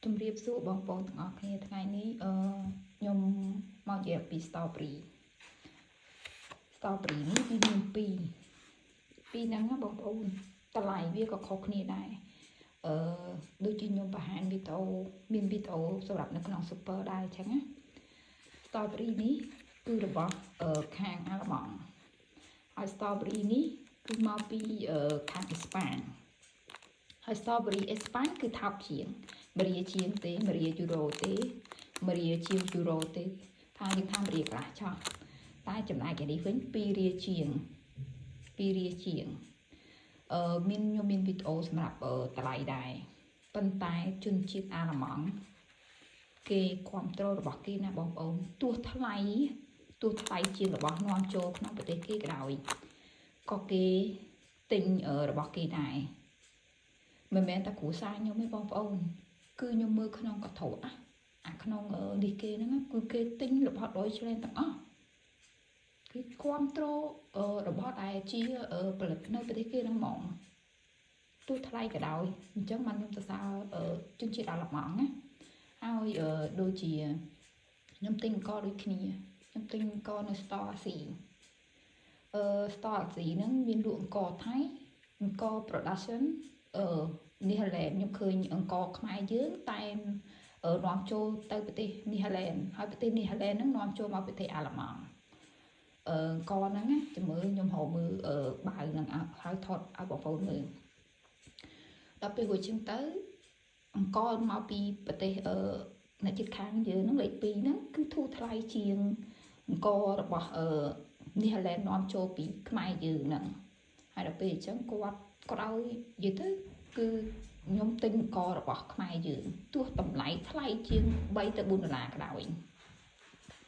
ជំរាបសួរបងប្អូនទាំងអស់គ្នាថ្ងៃនេះខ្ញុំមកនិយាយអំពី strawberry strawberry នេះវាមានពីរពីរហ្នឹងណាបងប្អូនតម្លៃវាក៏ខុសគ្នាដែរដូចជាខ្ញុំបង្ហាញវីដេអូមានវីដេអូសម្រាប់នៅក្នុង super ដែរអញ្ចឹងណា strawberry នេះគឺរបស់ខាងអាល្លឺម៉ង់ហើយ strawberry នេះគឺមកពីខាងអេស្ប៉ាញហើយ strawberry អេស្ប៉ាញគឺថោកជាង1រៀលជាងទេ1រៀលយូរ៉ូទេ1រៀលជាងយូរ៉ូទេថាយើងថា1រៀលកន្លះចោះតែចំណែកឯនេះវិញ2រៀលជាង2រៀលជាងមានខ្ញុំមានវីដេអូសម្រាប់តម្លៃដែរប៉ុន្តែជនជាតិអាល្លឺម៉ង់គេគ្រប់គ្រងរបស់គេណាបងប្អូនទោះថ្លៃទោះថ្លៃជាងរបស់នាំចូលក្នុងប្រទេសគេក៏ដោយក៏គេទិញរបស់គេដែរមិនមែនតែគ្រួសារខ្ញុំទេបងប្អូន គឺខ្ញុំមើលក្នុងកធអាអាក្នុងនេះគេហ្នឹងគឺគេទិញរបស់ Deutschland ទាំងអស់គឺគ្រប់គ្រងរបស់ដែលជាផលិតនៅប្រទេសគេហ្នឹងហ្មងទោះថ្លៃក៏ដោយអញ្ចឹងបានខ្ញុំសរសើរជនជាតិអាល្លឺម៉ង់ណាហើយដូចជាខ្ញុំទិញអង្ករដូចគ្នាខ្ញុំទិញអង្ករនៅ store អាស៊ីstore អាស៊ីហ្នឹងមានលក់អង្ករថៃអង្ករ production នេះឡែនខ្ញុំឃើញអង្ករខ្មែរយើងតែនាំចូលទៅប្រទេសនីហឡែនហើយប្រទេសនីហឡែនហ្នឹងនាំចូលមកប្រទេសអាល្លឺម៉ង់អង្ករហ្នឹងណាចាំមើលខ្ញុំរកមើលបាវហ្នឹងហើយថតឲ្យបងប្អូនមើលដល់ពេលរួចជាងទៅអង្ករមកពីប្រទេសអ្នកជិតខាងយើងហ្នឹងលេខ2ហ្នឹងគឺធូរថ្លៃជាងអង្កររបស់នីហឡែននាំចូលពីខ្មែរយើងហ្នឹងហើយដល់ពេលអញ្ចឹងគាត់គាត់ឲ្យនិយាយទៅគឺខ្ញុំទិញអង្កររបស់ខ្មែរយើងទោះតម្លៃថ្លៃជាង3ទៅ4ដុល្លារក៏ដោយ។